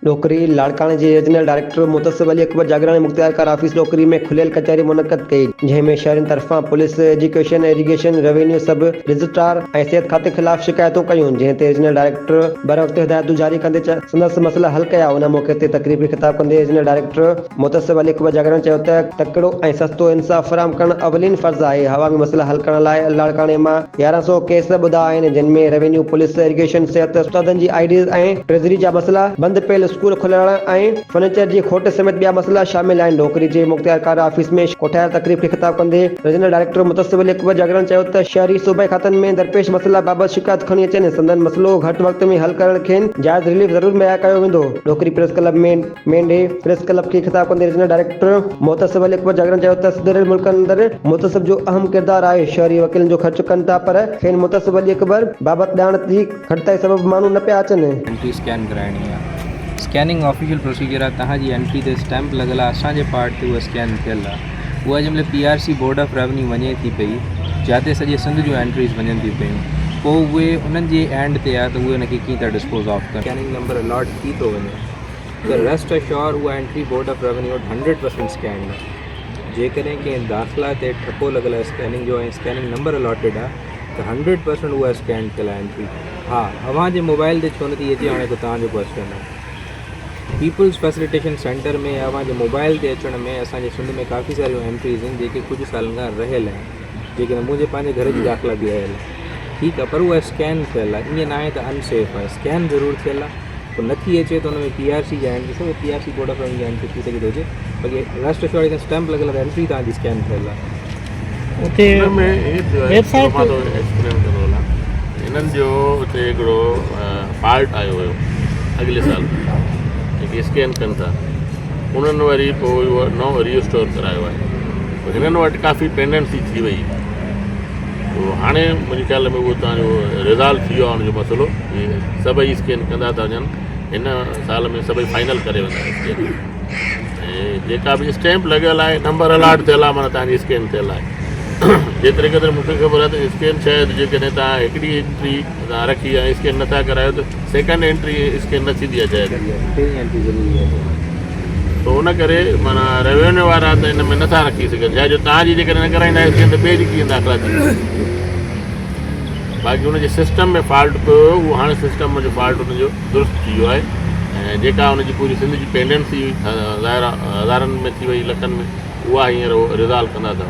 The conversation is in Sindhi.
ڏوڪري، لاڙڪاڻي جي ريجنل ڊائريڪٽر محتسب علي اڪبر جاگيراڻي مختيارڪار آفيس ڏوڪري ۾ کليل ڪچهري منعقد ڪئي، جنهن ۾ شهرين طرفان police, education, irrigation, revenue sub registrar ۽ صحت کاتي خلاف شڪايتون ڪيون، جنهن تي ريجنل ڊائريڪٽر بروقت هدايتون جاري ڪندي سندس مسئلا حل ڪيا، ان موقعي تي تقريب کي خطاب ڪندي ريجنل ڊائريڪٽر محتسب علي اڪبر جاگيراڻي چيو ته تڪڙو ۽ سستو انصاف فراهم ڪرڻ اولين فرض آهي، عوامي مسئلا حل ڪرڻ لاء لاڙڪاڻي مان 1100 ڪيس ٻڌا آهن، جن ۾ روينيو، پوليس، ايريگيشن، صحت، استادن جي I Ds ۽ treasury جا مسئلا، بند پيل اسڪول کولرائڻ ۽ فرنيچر جي کوٽ سميت ٻيا مسئلا شامل آهن. ڏوڪري جي مختيارڪار آفيس ۾ ڪوٺايل تقريب کي خطاب ڪندي ريجنل ڊائريڪٽر متصف علي اڪبر جاگيراڻي چيو ته شهري صوبائي کاتن ۾ درپيش مسئلا بابت شڪايت کڻي اچن، سندن مسئلو گهٽ وقت ۾ حل ڪرڻ کين جائز رليف ضرور مهيا ڪيو ويندو. Dokri press club ۾ main day press club کي خطاب ڪندي ريجنل ڊائريڪٽر محتسب علي اڪبر جاگيراڻي چيو ته سڌريل ملڪن اندر محتسب جو اهم ڪردار آهي، شهري وڪيلن جو خرچ ڪن ٿا پر کين محتسب علي اڪبر بابت ڄاڻ جي گهٽتائي سبب ماڻهو نه پيا اچن. انٽري اسڪين ڪرائڻي آ اسڪيننگ آفيشل پروسيجر آ توهان جي انٽري تي اسٽيمپ لڳل آ اسان جي پارٽ تي اها اسڪين ٿيل آ اها جنهن مهل P R C board of revenue وڃي ٿي پئي جاتي سڄي سنڌ جون انٽريز وڃن ٿيون پيون پوء اهي انهن جي اينڊ تي آ ته اهي ان کي ڪيئن ٿا ڊسپوز آف ڪن. اسڪيننگ نمبر الاٽ ٿي ٿو وڃي ته ريسٽ اشور اها انٽري بورڊ آف ريونيو وٽ هنڊريڊ پرسنٽ اسڪينڊ آهي. جيڪڏهن ڪنهن داخلا تي ٺپو لڳل آهي اسڪيننگ جو ۽ اسڪيننگ نمبر الاٽيڊ آهي ته هنڊريڊ پرسنٽ اها اسڪينڊ ٿيل آهي انٽري. ها اوهان جي موبائل تي ڇو نٿي اچي هاڻي توهان جو ڪويسچن آهي. پيپلز فيسليٽيشن سينٽر ۾ يا اوهان جي موبائل تي اچڻ ۾ اسان جي سنڌ ۾ ڪافي ساريون انٽريز آهن جيڪي ڪجهه سالن کان رهيل آهن جيڪڏهن منهنجي پنهنجي گهر جي داخلا به رهيل آهي ٺيڪ آهي پر اها اسڪين ٿيل آهي ائين ناهي ته ان سيف آهي اسڪين ضرور ٿيل آهي پوء نٿي اچي ته ان ۾ پي آر سي جا آهن ڏسو P R C board of revenue جا انٽري ٿي سگهي ٿو اچي باقي ريسٽ اشورڊ هڪ اسٽيمپ لڳل آهي ته انٽري توهان جي اسڪين ٿيل آهي. اتي ان ۾ ائين ٿيو آهي ويب سائيٽ مان ٿو ايڪسپلين ڪندو هلان هنن جو اتي هڪڙو فالٽ آيو هيو اڳلي سال جيڪي اسڪين ڪن ٿا انهن وري پوء اهو نئون ري اسٽور ڪرايو آهي هنن وٽ ڪافي پينڊنسي ٿي وئي تو هاڻي منهنجي خيال ۾ اهو توهان جو ريزالو ٿي ويو آهي ان جو مسئلو اهي سڀئي اسڪين ڪندا ٿا وڃن هن سال ۾ سڀئي فائنل ڪري ويندا اسڪين ۽ جيڪا به اسٽيمپ لڳل آهي نمبر الاٽ ٿيل آهي معنيٰ توهان جي اسڪين ٿيل آهي جيتري قدر مون کي خبر آهي ته اسڪين شايد جيڪڏهن توهان هڪڙي انٽري توهان رکي ۽ اسڪين نٿا ڪرايو ته سيڪنڊ انٽري اسڪين نه ٿيندي آهي شايد سو ان ڪري معنيٰ روينيو وارا ته ان ۾ نٿا رکي سگهن ڇا جو توهان جي جيڪڏهن نه ڪرائيندا اسڪين ته ٻئي جي ڪيئن داخلا ٿيندي باقي ان جي سسٽم ۾ فالٽ پيو هيو اهو هاڻي سسٽم جو فالٽ ان جو درست ٿي ويو آهي ۽ جيڪا ان جي پوري سنڌ جي پينڊنسي هئي ظاهر هزارن ۾ ٿي وئي لکن ۾ اها هينئر ريزالو ڪندا ٿا.